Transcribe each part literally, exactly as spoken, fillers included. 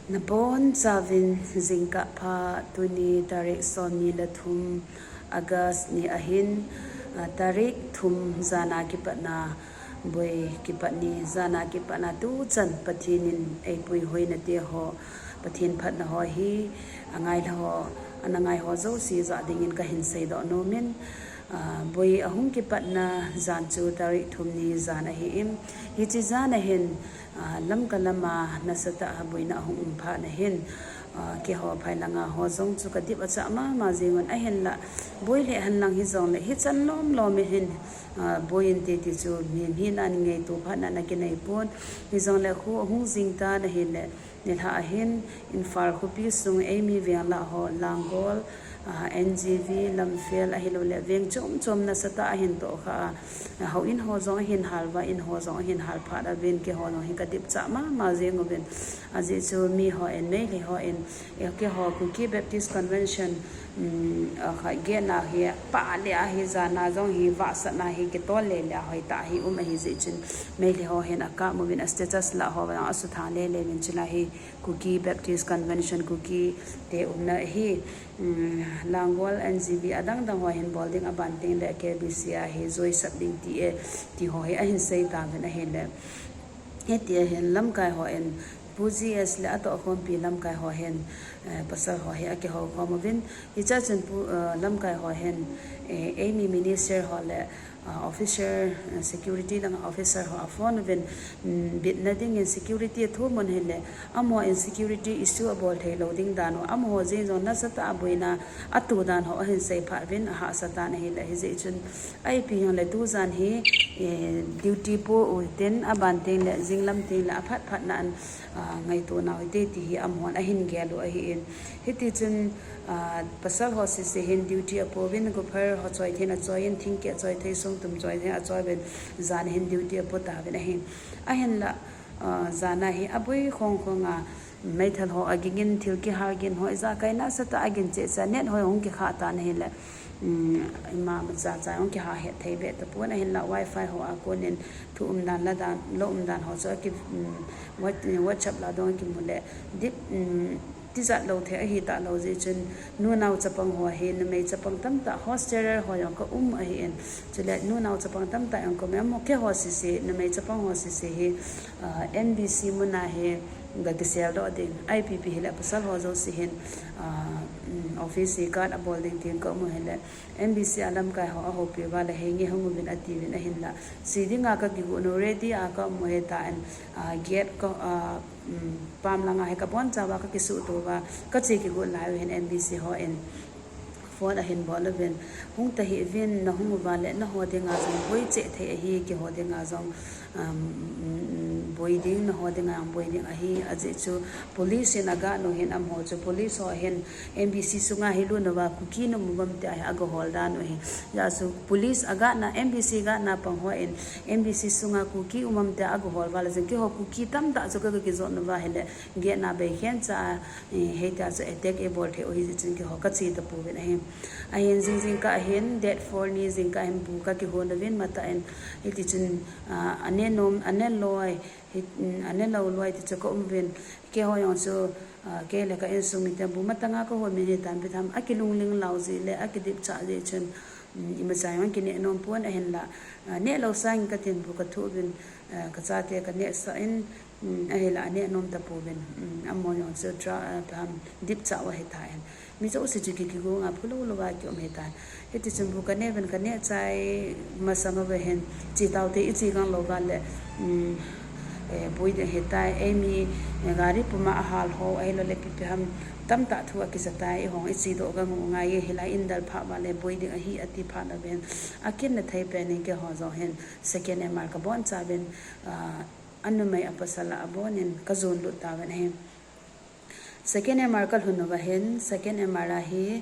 Nabon chauvin jingkah pha. Tuni tarik somni le thum August ni ahin, ah, tarik thum jana kipatna boi kipat ni, jana kipatna tuchan Pathen in eipui hoina te ho, Pathen phatna ho hi angai ho, ana ngai ho jouse jah dingin kahin seidoh nomin, ah, boi ahung kipatna jan chu tarik thum ni jan ahin, hiche jan ahin, ah, Lamka lama nasatah a boina ahung um phat nahin, ah, keiho phai langa ho jong chu kadip achah mama jeng un ahinla, boi le henlang hijongle hichan lom lom in hin, ah, boi inte ti chu mi, mi nan ngaito phat na, na kinei pon, hijongle khu ahung jing tan ahile, nilhah ahin, Imphal khopi sung eimi veng lah ho, Langol, ah, N G V, Lamphel, ahilouleh veng chom chom nasatah a ahin tohkha a, ah, houin ho jong ahin hal uva, in ho jong ahin hal phat uvin, keiho jong hi kadip chah mama jeng uvin. Ajeh chu mi hon, Meitei hon, eh, keiho Kuki Baptist Convention, um, ah, kha, gate na hi, pah le ahi, jana jong hi, vahsatna hi, kitol le le a hoitah hi um ahi jeh chun, Meitei hon akap uvin, a status lah ho vang asuthang le le uvin, chulai hi Kuki Baptist Convention, Kuki te umna hi, um, Langol N G V adang dang hon bol ding, aban tengle K B C a hi join sap ding ti e, ti ho hi ahin sei tauvin ahile. Hitia hin lamkai hon, Pu G S le atohkhompi lamkai hon, eh, pasal ho hi akihou khom uvin. Hichea chun Pu, eh, lamkai hon, eh, eimi minister ho le, ah, officer, eh, security langa officer ho aphone uvin, mm, bitna dingin security athum un ahile, amaho in security issue abol thei lou ding dan u, amaho jeng jong nasatah a boina ato dan ho ahin sei phat uvin, ahahsa tan ahile, hijeh chun, ipi hijongle tujan hi, eh, duty po u hitin, aban tengle, jinglam tengle, aphat phat na an, ah, ngaito nau hite ti hi amahon ahin gel u ahin. Hiti chun, ah, pasal ho sese hin duty apo uvin, guphar ho choi thei in achoi in, thingkeh choi thei, songtum choi thei in achoi uvin, jan hin duty apo tauvin ahin. Ahinla, ah, jana hi aboi khong khong a, meithal ho aging in, thil kihal gin ho, ijakai nasatah a agin cheh cheh a, net ho hung kikhah tan ahile, um, ima macha cha hung kiha het thei be tapon ahinla, wifi ho a kon in thu umdan, ladan, lou umdan ho chu aki, um, What-, WhatsApp lah a dong akimu le, dip, um, tijat lou thei ahi talou jeh chun, nunao chapang ho hi, numei chapang tamtah, hosteller ho jong ka um ahin. Chule nunao chapang tamtah jong ka um e, amaho keiho sese, numei chapang ho sese hi, ah, M B C muna hi, ga kisel doh ding, ipi pi hile pasal ho jouse hin, ah, um, office hi guard abol ding tin ka um u hile, M B C a lamkai ho ahoupi uva le, henge hung uvin atiuvin ahinla, che dinga ka kigot u, ready a ka um u ahitan, ah, gate ka, ah, um, pam langa hi kabonchauva ka kisuhto uva, kache kigot lai u hin M B C hon phone ahin bol uvin, hung tahih uvin, nahung uva le naho dinga jong boi cheh thei ahi, keiho dinga jong, um, boi ding, naho dinga jong boi ding ahi, ajeh chu police in aguard u hin amaho chu, police ho hin M B C sunga hi lut uva, Kuki nom uvem tia hi agahol dan u ahi. Hijeh chu police aguard na, M B C guard na pang hon M B C sunga Kuki um em tia agahol uva le jong, keiho Kuki tamtah chu ka, ka kijot uva ahile, gate na bei khen cha, eh, hitia chu attack eibol thei u ahi jeh chun keiho kache tapouvin ahi. Ahin jing jingkah ahin, date four ni jingkah ahin bu kakihon uvin matah in, hiti chun, ah, ane nom, ane loi, hi, um, ane lou loi ti chu ka um uvin, keiho jong chu, ah, kei le ka insung mite bu matanga kahon min hitan, ipi ham, akilungling lou jeh le, akidipchah jeh chun, um, imacha jong kineh nom pon ahinla, ah, neh lou sangin katin bu kathu uvin, ah, kachate kanehsah in, um, ahinla aneh nom tapouvin, um, amaho jong chu tra, ah, ipi ham, dipchah u ahitan. Mi jouse chu ki, kigonga phulou louva kium ahitan. Hiti chun bu kaneh uvin kaneh chai masang uva hin, che taute, iche gang lou uva le, um, eh, boi ding ahitai, eimi, eh, gari puma ahal ho, ahilouleh ipi ipi ham tamtah thu akija tai, eihon iche doh gang u ngai e, hilai in del phat uva le boi ding ahi ati phat uva hin, akinna thei pen in keiho jong hin second M R kabonchauvin, ah, anumei apasal a abonin kajon lut tauvin ahi. Second M R kalhun uva hin, second M R a hi,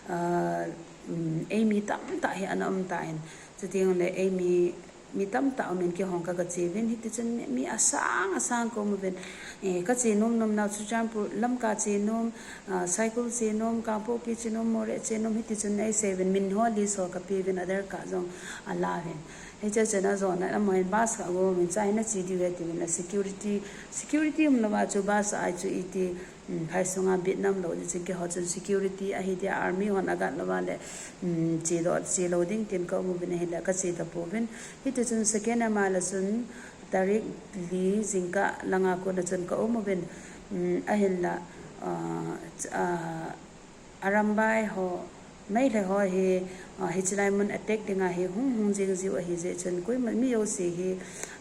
ah, um, eimi tamtah hi ana um tan. Chuteng le eimi, mi tamtah umin keihon ka, kache uvin, hiti chun mi, mi asang asang kaum uvin. Eh, kache nom nom nau Churachandpur lamkai che nom, ah, Saikul che nom, Kangpokpi che nom, Moreh che nom, hiti chun eisei uvin, min ho list ho kape uvin, Aadhaar card jong ala uvin. Hiche chun ajona amahin bus kha agom in, cha hin nache diu ve atiuvin, security, security umlouva chu bus a chu iti, um, phai sunga bit nam lou jeh chun keiho chun security ahi dia army hon agat louva le, um, che doh, che lou ding tin ka um uvin ahile kache tapouvin. Hiti chun second M a la chun tarik li jingkah langa kona chun ka um uvin, um, ahinla, ah, ch-, ah, Arambai ho, Meitei ho hi, ah, hiche lai mun attack dinga hi hung hung jing jiu ahi jeh chun koima mi jouse hi,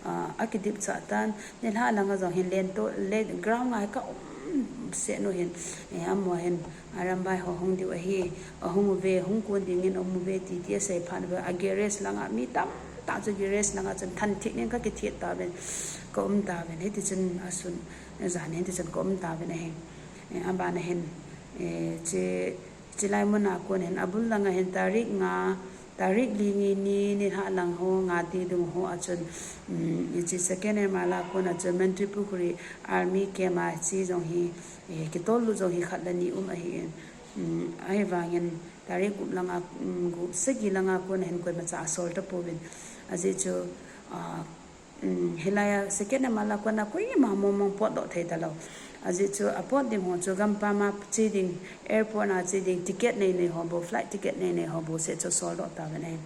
ah, akidipcha tan, nilhah langa jong hin len to, len ground a hi ka um seh nu hin, eh, amaho hin, Arambai ho hung diu ahi, ahung uve, hung kon dingin um uve, ti ti asei phat uva, a garage langa mi tamtah chu garage langa chun thanthit nin ka kithet tauvin, ka um tauvin, hiti chun asun, jan hin hiti chun ka um tauvin ahi. Eh, abana hin, eh, che, che lai muna kon hin, abul langa hin tarik nga, tarik li ni ni, nilhah lang ho, nga ti dung ho a chun, um, che second M a la kona chun Mantripukhri Army camp a che jong hi, eh, kitol lut jong hi khat le ni um ahin, um, ahivangin tarik gup langa, um, gup sagi langa kona hin koimacha asol tapouvin. Ajeh chu, ah, Um, hilai a second M a la kona koima mong mong potdoh thei talou. Ajeh chu apot ding ho chu gampam a che ding, airport a che ding, ticket nei nei ho bou, flight ticket nei nei ho bou seh chu soldoh tauvin ahi.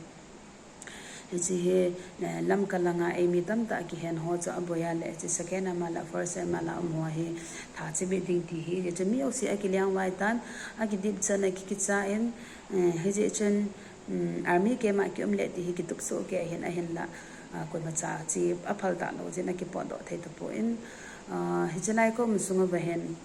Hiche hi, eh, Lamka langa eimi tamtah kihen ho chu aboi a le, hiche second M a la, first M a la um ho hi tha chimit ding ti hi, hiche mi jouse akiliang vai tan, akidipcha na ki, kicha in, eh, hijeh chun, um, army camp a kium le ti hi kitup soh kei ahin, ahinla, ah, koimacha che aphal talou jeh in akipotdoh thei tapon, ah, hiche lai ka um sung uva hin,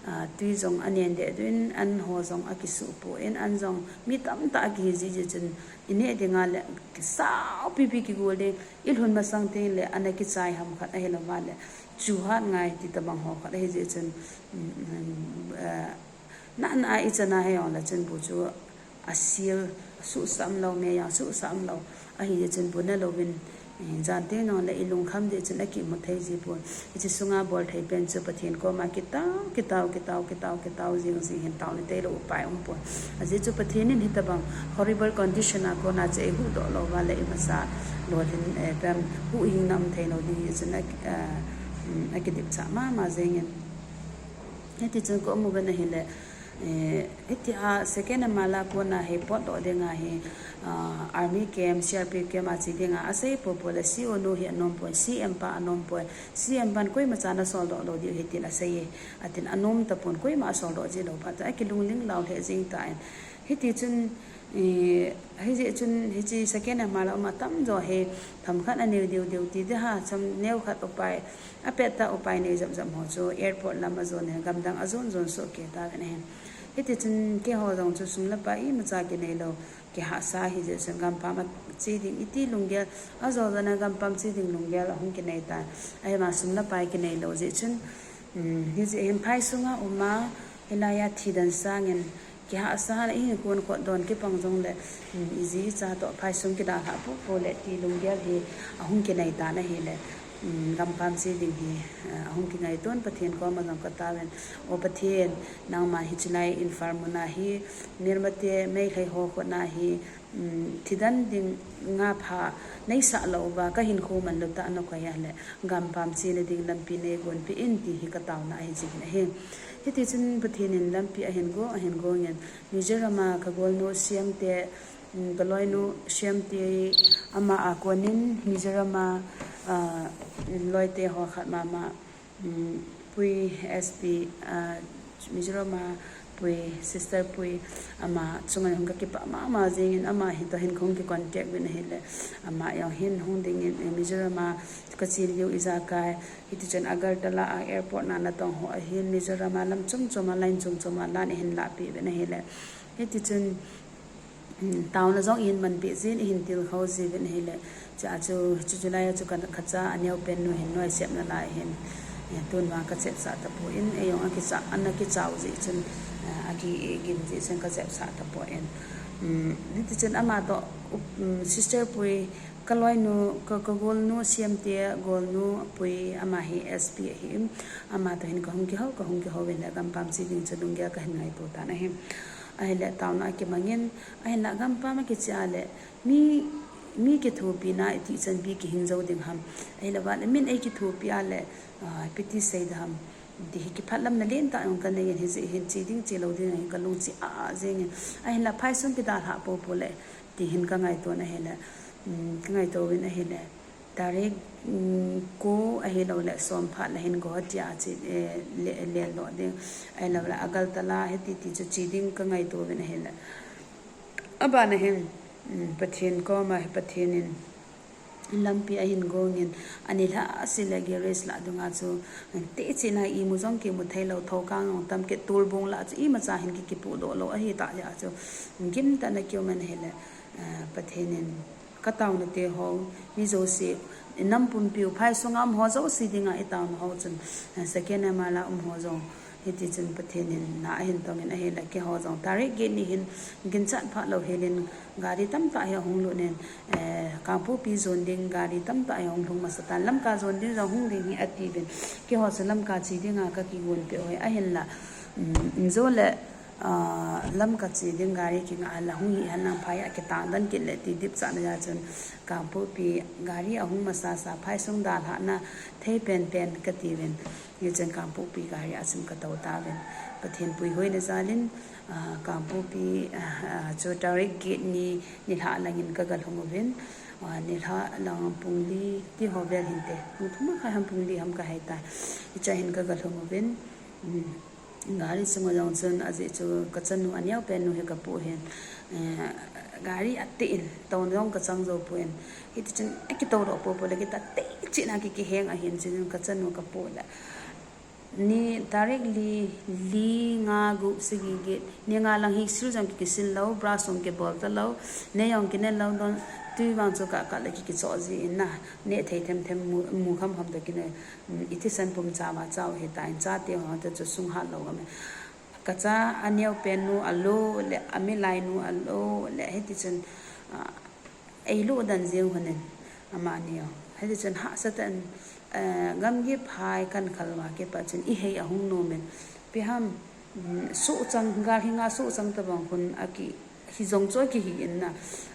ah, tui jong anen deh deh in, an ho jong akisuh pon, an jong mi tamtah akihi jeh jeh chun, ineh dinga le kisau pipi kigol ding, ilhun masang teng le ana kichai ham khat ahilouva le, chu hat ngai ti tabang ho khat ahi jeh chun, um, um, ah, nana ichan a hi jong le chun bu chu asil, asuhsah umlou, me jong asuhsah umlou. Ahi jeh chun bu nalouvin, eh, jan teng jong le ilungkham jeh chun akimu thei ji pon. Hiche sunga bol thei pen chu Pathen koma kitao, kitao, kitao, kitao, kitao jing jing hin, taona tailou upai um pon. Ajeh chu Pathen in hitabang horrible condition a kona chu eihuhdoh louva le imacha lolhin, eh, pem huhhingna um theilou ding jeh chun a, eh, um, akidipcha mama jengin. Hiti chun ka um uvin ahile, eh, hiti a second M a la kona hi potdoh dinga hi, ah, army camp, C R P F camp a che dinga asei popo le C O nu hi anom poi, C M pa anom poi, C M pan koimacha nasoldoh lou diu ahi tin asei e, atin anom tapon koima asoldoh ji lou phat chun akilungling lou lheh jing tan. Hiti chun, eh, hijeh chun hiche second M a la um atamjo hi themkhat aneo deu deu ti ding ham, cham neokhat upai, apettah upai nei jep jep ho chu airport lam ajon in, gamdang ajon jon soh kei tauvin ahi. Hiti chun keiho jong chu sum le pai imacha kinei lou, kihahsa ahi jeh chun gampam a che ding iti lunggel, ajo jona gampam che ding lunggel ahung kinei tan. Ahivang sum le pai kinei lou jeh chun, um, hijeh hin phai sunga um a, hilai a thi dan sangin, kihahsa le ihin kon khot don kipang jong le, um, iji icha toh phai sung kidalhah popo le ti lunggel hi ahung kinei tan ahile, um, gampam che ding hi, eh, ahung kingaiton Pathen koma jong ka taovin. O Pathen, nangman hiche lai Imphal muna hi, Myanmar te Meitei ho khutna hi, um, thi dan ding nga pha neisah lou uva, ka hinkho manlu tah a nakoi a le, gampam chena ding lampi neigonpeh in ti hi ka taona ahi jingin ahi. Hiti chun Pathen in lampi ahin go, ahin go ngin, Mizoram a ka golnu Siam te, um, ka loinu Siam te ama a konin Mizoram a, ah, loite ho khat mama, um, Pui S P, ah, Mizoram a Pui, Sister Pui, ama chunga hung ka kipah mama jingin, ama hi toh hin ka hung ki contact uvin ahile, ama jong hin hung dingin, eh, Mizoram a ka che diu ijakai, hiti chun Agartala a airport na natong ho ahin, Mizoram a lam chom chom a, line chom chom a lan eihin lahpeh uvin ahile, hiti chun, um, taona jong eihin manpeh jin, eihin tilkhou jiuvin ahile, chua chu, chu, chulai a chu ka, ka cha aneo pen nu hin nuisat nalai hin, eh, tun vang ka chepsah tapon, ei jong akicha, ana kichau jeh chun, eh, akigim jeh chun ka chepsah tapon. Um, hiti chun ama toh, um, Sister Pui, ka loinu, ka, ka golnu Siam te golnu Pui, ama hi S P ahi, ama toh hin ka hung kihou, ka hung kihou uvin le gampam che ding chu lunggel ka hin ngaito tan ahi. Ahile taona akimangin, ahinla gampam a kiche a le, mi mi kithopina itih chanpi kihing jou ding ham. Ahilou vale min ei kithopi a le, ah, ipi ti sei ding ham. Ti hi kiphatlamna lentah jong kanei in, hijeh hin che ding che lou ding ahi kalung che a jeng in. Ahinla phaisung kidalhah popo le, ti hin kangaito in ahile, um, kangaito uvin ahile. Tarik, um, ko ahilou le som phat le hin Guwahati a che, eh, le, leldoh ding. Ahilou le Agartala hiti ti chu che ding kangaito uvin ahile. Abana hin, um, Pathen koma hi Pathen in lampi ahin gong in, ani lhah seh le garage lah dunga chu, um, tehcheh na imu jong kimu thei lou, thoukang jong tam kit, tulbung lah chu imacha hin ki, kipudoh lou ahi tah jeh a chu, um, gimtah in akium in ahile, uh, Pathen in ka taona te ho, mi jouse, i nam pumpi u phaisunga um ho jouse dinga i taona ho chun, eh, second M R la um ho jong, hiti chun Pathen in na ahin tong in ahile keiho jong tarik get ni hin ginchat phat lou hel in gari tamtah hi ahung lut in, eh, Kangpokpi jon ding gari tamtah hi ahung lhung masa tan, Lamka jon ding jong hung ding hi ati uvin, keiho chu Lamka che dinga ka kigon peh u ahi ahinla, um, injo le Ah, Lamka che ding gari kingah a la hung hi henlang phai a kitang dan kit le ti dipchatna jeh chun Kangpokpi gari ahung masasa phaisung dalhahna thei penpen kati uvin. Hichun Kangpokpi gari a chun katou tauvin. Pathen puihoina jal in, ah, Kangpokpi, ah, ah, chu tarik get ni nilhah langin kaga lhung uvin. Ah, nilhah lang pung li ti ho vel hinte. Pung thum a khai ham pung li ham kahei tai. Hichea hin kaga lhung uvin. Um, Gari chunga jong chun ajeh chu kachanu aneopen nu hi kapoh in, eh, gari ateh in, touna jong kachang jou pon. Hiti chun akitodoh popo le kita tehcheh na ki, kiheng ahin chun kachanu kapoh le. Ni tarik li, li, nga, gup, sagi, get, ni nga lang hi sil jong ki, kisil lou, brush jong kibol talou, ne jong kine lou don, tui vang chu ka, ka le ki, kichoh ji in na, ne thei themthem mu, mu khamkham toh kine, um, ithisan pum chama chau hitan, chate ho te chu sung hat lou gam e. Kacha aneopen nu alo le, amilai nu alo le, hiti chun, ah, eilu dan jeng hon in, amani jong. Hiti chun hahsa tah in, eh, gamgi phai kan khalva kipat chun ihei ahung nom in. Ipi ham, um, suhchang, gal hinga suhchang tabang hon aki, Hijong chu akihi in na.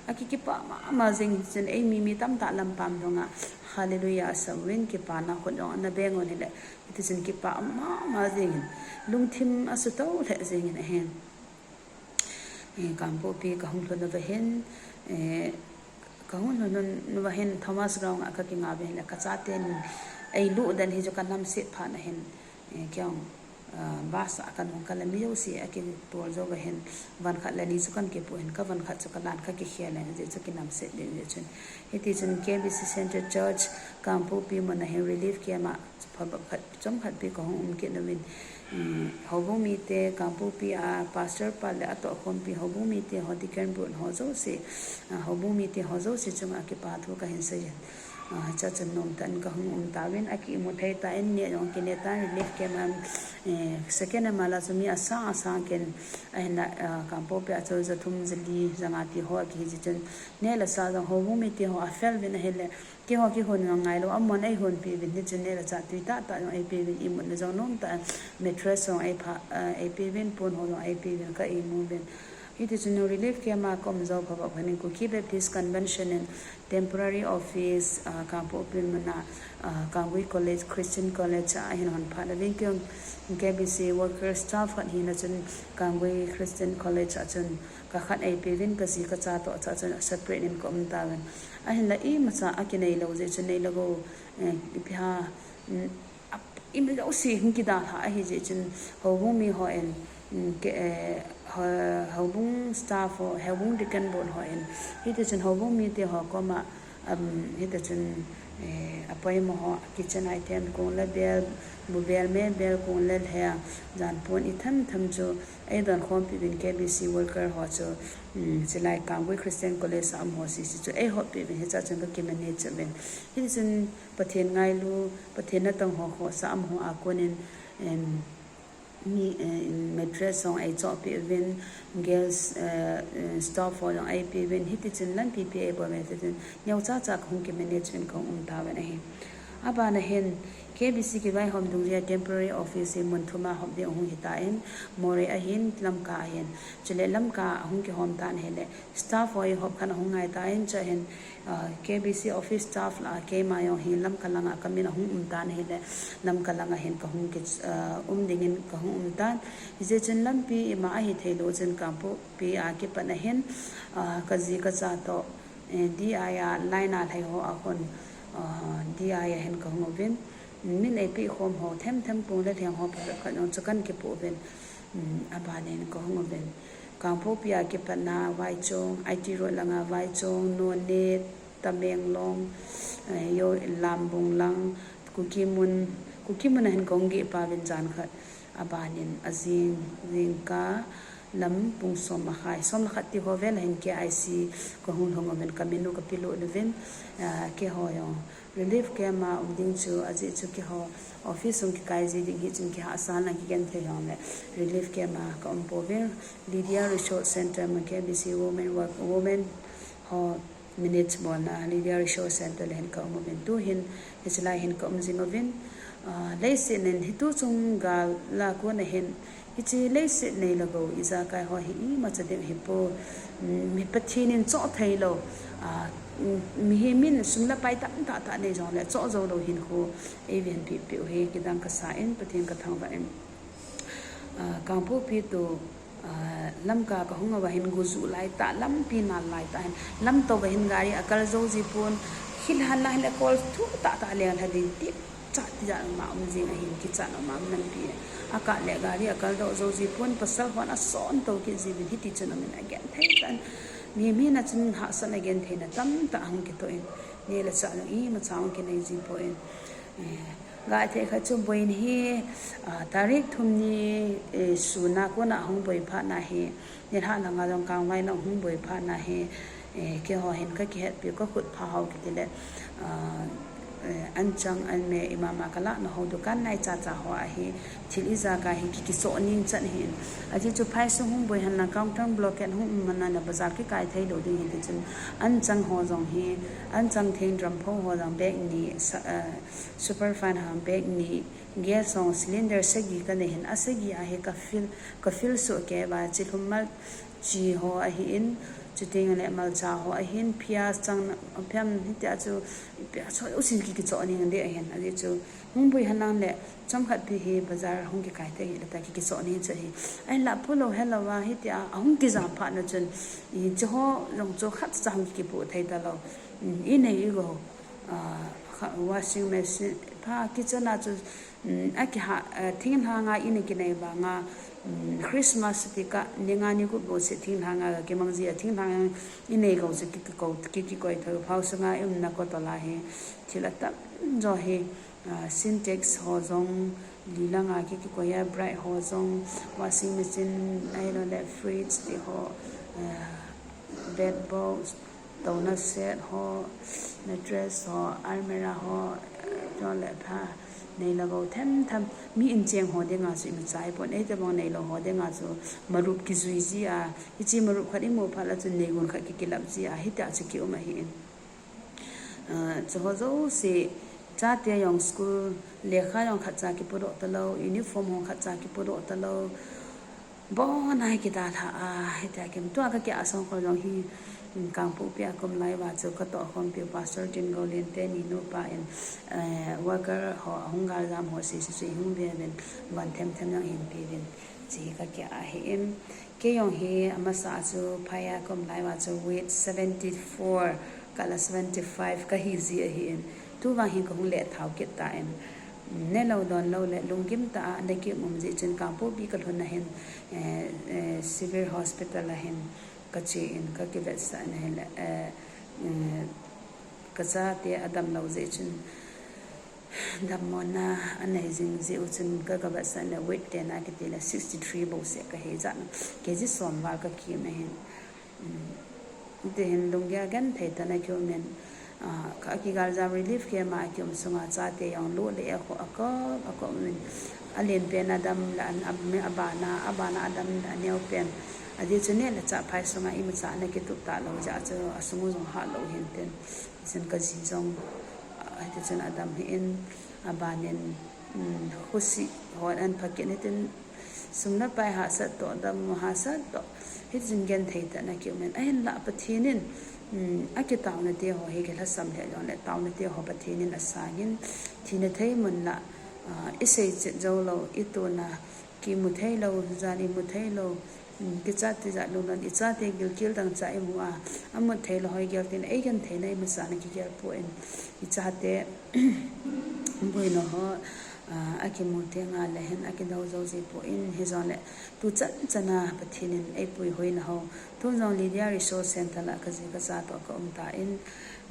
Aki kipah mama jeng in chun eimi mi tamtah lampam donga. Hallelujah asa uvin kipana khut jong ana beng un hile. Hiti chun kipah mama jeng in. Lungthim asutou lheh jeng in ahin. Eh, Kangpokpi kahung lhun uva hin, eh, kahung lhun uva hin Thomas Ground a kakinga uva hin le kachaten eilu dan hi chu kanamset phat na hin. Eh, keiho, ah, bus a kanung kal le mi jouse akitol jou uva hin, van khat le ni chu kan kipoh in, ka van khat chu kalan kakikhel in, hijeh chu kinamset ding jeh chun. Hiti chun K B C Centre Church, Kangpokpi mun a hin relief camp a, phabep khat, chomkhat pi kahung um kit uvin. Um, houbung mite, Kangpokpi a, pastor pa le atohkhompi houbung mite ho, deacon board ho jouse, ah, houbung mite ho jouse chunga kipa thu kahin sei in. Ah, hichea chun nomtah in kahung um tauvin, akimu thei tah in, neh jong kine tan, relief camp a, eh, second M R la chu mi asang asang kit in, ahinla, ah, Kangpokpi a chu ja thum, ja li, ja nga ti ho akihi jeh chun, neh le sah jong houbung mite ho afel uvin ahile, keiho kihon jong ngailou, amahon eihonpi uvin, hichun neh le sah tui tahtah jong eipe uvin, imutna jong nomtah in, mattress jong eipha, ah, eipe uvin, pon ho jong eipe uvin, ka imu uvin. Hiti chun relief camp a kaum jou phabep khat in Kuki Baptist Convention in temporary office, ah, Kangpokpi mun a, ah, Kanggui College, Christian College a ahin hon phat uvin keiho K B C worker staff khat hina chun Kanggui Christian College a chun kakhat eipe uvin kaji kacha toh cha chun separate in kaum tauvin. Ahinla imacha akinei lou jeh chun neilou go, eh, ipi ham, um, Ap-, imi jouse hung kidalhah ahi jeh chun, houbung mi hon, um, ke, eh, ho-, houbung staff ho, houbung deacon board hon, hiti chun houbung mite ho koma, um, hiti chun, eh, apoimo ho, kitchen item kong le bel, bu bel, me bel kong le lheng, jan pon itham tham chu, eidon khompi uvin K B C worker ho chu, um, chulai Kanggui Christian College a um ho sese chu, eihotpi uvin, hichea chun kakimanage uvin. Hiti chun, Pathen ngailu, Pathen natong ho khohsah amaho a konin, em, mi, eh, mattress jong eichohpeh uvin, gas, eh, eh, stove ho jong eipeh uvin, hiti chun lampi pi eibol uvin, hiti chun neocha cha kahung kimanage uvin kahung um tauvin ahi. Abana hin K B C kivaihom dungjui a temporary office hi mun thum a hop ding ahung hitan, Moreh ahin, Lamka ahin. Chule Lamka ahung kihom tan ahile, staff ho hi hop khat ahung ngai tan, chua hin, ah, K B C office staff lah a keima jong hi Lamka langa kamin ahung um tan ahile, Lamka langa hin kahung ki, ah, um dingin kahung um tan. Hijeh chun lampi ima ahithei lou chun Kangpokpi a kipat na hin, ah, kaji kacha toh, eh, D I a line a lhai ho a kon, ah, D I a hin kahung uvin. Min eipeh khom ho, themthem kong le lheng ho phabep khat jong chu kan kipoh uvin. Um, abanin kahung uvin. Kangpokpi a kipat na Vaichong, I T Road langa Vaichong, Noney, Tamenglong, eh, jong Lambung lang, Kukimun, Kukimun a hin kahung geh pa uvin jan khat. Abanin ajing, jingkah lam pung som makhai, som le khat ti ho vel a hin K I C kahung lhung uvin, kamin u kapelut uvin, ah, keiho jong relief camp a um ding chu, ajeh chu keiho office hung kikai ji ding hichun kihahsatna kigenthei jongle relief camp a ka um pouvin, Lydia Resource Center ma K B C Women Work, Women ho minutes bolna Lydia Resource Center le hin ka um uvin, tu hin, hiche lai hin ka um jing uvin, ah, leiset in hitu chung gal a kon a hin, hiche leiset nei le gou ijakai ho hi imacha ding ahipoi, um, mi Pathen in choh thei lou, ah, um, mihem in sum le pai tamtah tah nei jongle choh jou lou hinkho eiven peh peh u hi kidang kasa in Pathen ka thangvah in, ah, Kangpokpi to, ah, Lamka kahung uva hin go ju lai tah, lampi nal lai tah hin, lamto uva hin gari akal jou ji pon, hilhan la hin le kol thu tah tah le lha ding ti, cha ti ja ma um jing ahin, kichat ma um lampi. Akah le gari akal doh jou ji pon, pasal hon asonto kit ji uvin hiti chun amin agenthei tan. Mihem in achun hahsatna gentheina tamtah ahung kitoh in, neh le chah jong imacha hung kinei ji poi. Eh, Gaithei khat chu boina hi, ah, tarik thum ni, eh, sun a kon a hung boi phat na hi, nilhah langa jong kangvai lang hung boi phat na hi, eh, keiho hin ka kihetpi u ka khut pha hou kiti le, ah, eh, anchang anme imama ka lahna ho dukan nai cha cha ho a hi thil ijakai hi ki, kichoh ning chan hin. Ajeh chu phaisung hung boi hen lang, counter blockade hung um hen lang le bazar kikai thei lou ding hin ti chun anchang ho jong hi, anchang theng drampho ho jong bag ni sa, eh, Superfine ham bag ni, gas jong cylinder sagi ka nei hin, asagi a hi ka fill, ka fill soh kei uva, chilhum mal chi ho ahin, chuteng le malcha ho ahin, piaz chang, piaz hitia chu, piaz ho usin ki, kichoh ning ding ahin, ajeh chu hung boi hen lang le, chomkhat pi hi bazar hung kikai thei hile tia ki, kichoh ning chu ahi. Ahinla phu lou helou a hitia ahung kijam phat na chun, hiche ho jong chu khatcha hung ki, kipoh thei talou. Um, inei igou, ah, kha, washing machine, pha kitchen a chu, um, akiha, ah, thinglhang a ina kinei vang a, um, Christmas ti kah ni nga ni gup bou se thinglhang a kimang ji a, thinglhang inei gou chu ki, ki, kou, ki, kikoi thou, phao sunga i umna kotol a hi thil atam jo hi, ah, Sintex ho jong, li langa ki, kikoi a, Bright ho jong, washing machine, ahilou le fridge ti ho, ah, bed box, touna set ho, mattress ho, almirah ho, eh, chule pha, nei le gou themthem, mi incheng ho dinga chu imacha ahipon, eite bang neilou ho dinga chu marup kijui ji a, hiche marup khat imu phat le chun neigun khat ki, kilap ji a, hitia chu ki um ahin. Ah, chuho jouse, chate jong school, lekha jong khatcha kipodoh talou, uniform jong khatcha kipodoh talou. Bon a hi kidalha a, hitia kim tua ka kia songkhol jong hi, um, Kangpokpi a ka um lai uva chu ka tohkhompiu Pastor Tingoulen teni nupa in, eh, worker ho, ahung galjam ho sese chu ihung ve uvin, von themthem jong ihin pe uvin, hiche hi ka kia ahin. Kei jong hi amasa a chu phai a ka um lai uva chu weight seventy four, kah la seventy five kahi ji ahin. Tuvang hi kahung lethao kit tan. Nelou donlou le lunggim tah a ana ki um um jeh chun Kangpokpi ka lhun na hin, eh, eh, Civil Hospital a hin kache in ka kivetsah na hile, eh, eh, ka chate adamlou jeh chun dammona anei jing jeh u chun ka, ka vetsah na weight tena kiti le sixty three bou seh kahi jeh in, K G som val ka kim ahin. Um, hiti hin lunggel genthei tah a ki um in, ah, ka kigaljam relief camp a ki um sunga chate jong lo le e kho akop, akop um in. Alen pen a dam le an, a, abana, abana adam le aneo pen. Ajeh chu neh le chah phai sunga imacha ana kitup talou jeh a chu asung u jong hah lou hin tin. Chun ka ji jong, ah, Hiti chun adam hih in, abanin, um, khosih hon an pha kit in, hitin sum le pai hahsat toh, dam hahsat toh, hitin genthei tah in akium in, ahinlah Pathen in, um, akitaona te ho hi kilhasam lheh jongle taona te ho Pathen in asang in, thina thei mun lah, ah, isei chet jou lou, ituna kimu thei lou, jan imu thei lou, um, kichat tijat lungdon, ichate gilkel dangchah imu a, amut thei lou hoi gel tin, eigenthei na imasan akigel poi, ichate boina ho, ah, akimu teng le hin akidou jou ji poi, hijongle tuchan chan a Pathen in eipui hoina ho, tun jong Lydia Resource Centre lah kaji kacha toh kaum tan,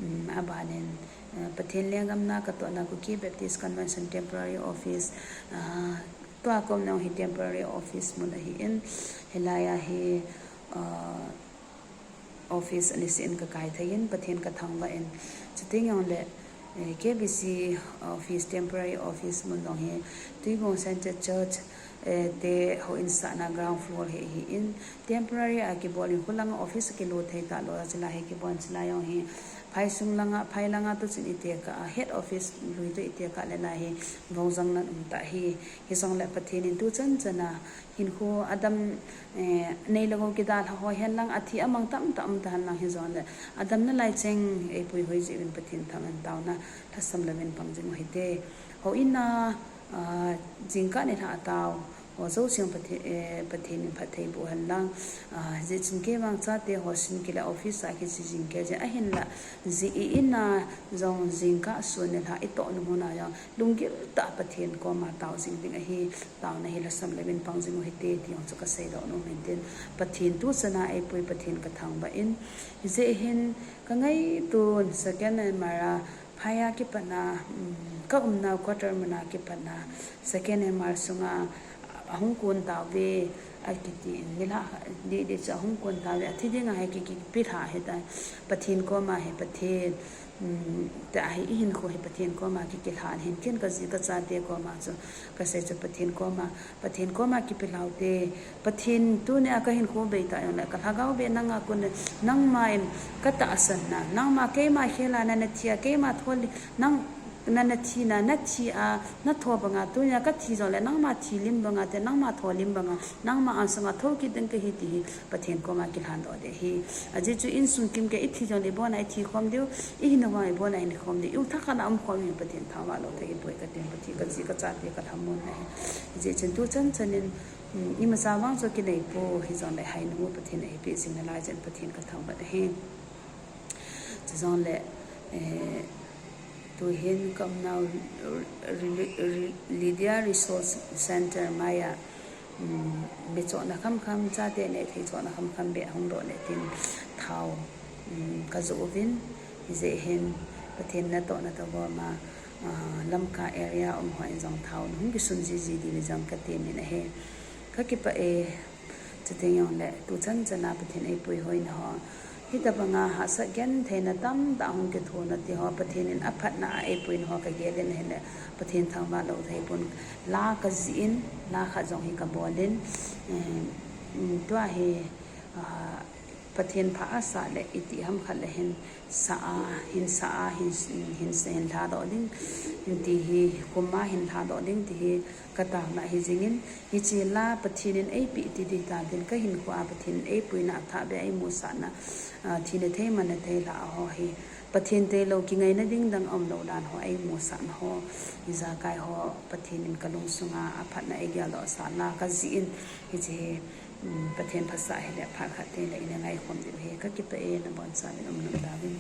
um, abanin, eh, Pathen lenggam na katohna Kuki Baptist Convention Temporary Office, ah, tua kaumna hi temporary office mun ahin, hilai a hi, ah, office anisih in kakai thei in, Pathen kathangvah in. Chuteng jongle, eh, K B C office, temporary office mun jong hi, Tuibong Centre Church, eh, te houin sahna ground floor hi ahin, temporary a kibol in, khulang office akilut thei talou a, chulai hi kibol in, chulai jong hi, phaisung langa, phai langa tuchin itekah a, head office lui toh itekah le lai hi, vongjang nan um tah hi, hijongle Pathen in tuchan chan a, hinkho adam, eh, nei le gou kidalha ho hen lang, athi amang tamtah um tahen lang hijongle, adam nalai cheng eipui hoi jeh uvin Pathen thangvah in taona lhasam louvin pang jing u hite. Houin a, ah, jingkah nilhah a tao ho jouse Pathen, eh, Pathen in phatthei boh hen lang, ah, hijeh chun kei vang chate ho sin kile office a kiche jing kei jeh ahinlah, jing i in a jong jingkah sun nilhah itoh nom hun a jong lunggil tah Pathen koma tao jing ding ahi. Taona hi lhasam louvin pang jing u hite ti jong chu kasei doh nom in tin, Pathen tuchan a eipui Pathen kathangvah in, hijeh hin kangaitun second M R a phai a kipat a, um, kaumna quarter mun a kipat a second M R sunga ahung kon tauve akiti in, nilhah didi chu ahung kon tauve, athi dinga hi ki, kipilha hita, Pathen koma hi Pathen, um, tua hi ihinkho hi Pathen koma ki, kilhan hin, ken kaji kachate koma chu kasei chu Pathen koma, Pathen koma kipilhau te, Pathen tunia kahinkho bei tah jongle, kalhagao bei nanga kon, nangma in katahsan na, nangma keima khel a nana thi a, keima tholi, nang nana thina, nathi a, natho banga, tunia kathi jongle, nangma thi lim banga te, nangma tho lim banga, nangma angsunga thokit ding kahi ti hi, Pathen koma kilhan doh ding ahi. Ajeh chu insung kimkei ithi jongle, ibona ithi khom diu, ihin vang ibona ihin khom diu, ium thakhat a um khom hi Pathen thangvah lou thei hipoi katin, Pathen kaji kachate kalhamon ahi. Hijeh chun tuchan chan in, um, imacha vang chu kinei poi, hijongle hainu Pathen eipeh jing nalai chun Pathen kathangvah ahi. Chujongle, eh, tuhin kaumnau Lydia Resource Centre maiya, um, mi chohna khamkham, chate neh thei chohna khamkham beh hung doh le tin thao, um, kajoh uvin, hijeh hin Pathen natohna tobang a, ah, Lamka area um hon jong thao hung kisun jiji diuvin jong katemin ahi. Kakipah e. Chuteng jongle tuchan chan a Pathen eipui hoina ho, hitobanga hahsat gentheina tamtah hung kithona ti ho, Pathen in aphatna a eipuina ho kagel in ahile, Pathen thangvah lou thei pon, la kajih in, la khat jong hi kabol in, eh, um, tua hi, ah, Pathen pha asah le iti ham khat le hin sa a, hin sa a, hin, hin, hin lhadoh ding, hin ti hi, kum a hin lhadoh ding ti hi kataona hi jingin, hiche la Pathen in eipeh ti ding tan tin, kahinkho a Pathen in eipuina athahbeh a eimusahna, ah, thina thei manna thei lhah ho hi, Pathen tailou kingaina ding dang aumlou dan ho eimusahna ho, ijakai ho Pathen in kalungsunga aphatna eigeldoh sah la kajih in, hiche hi, um, Pathen phasah hile phat khat tengle ina ngaikhom diu ahi, kakipah e, nabonchauvin umnom tauvin.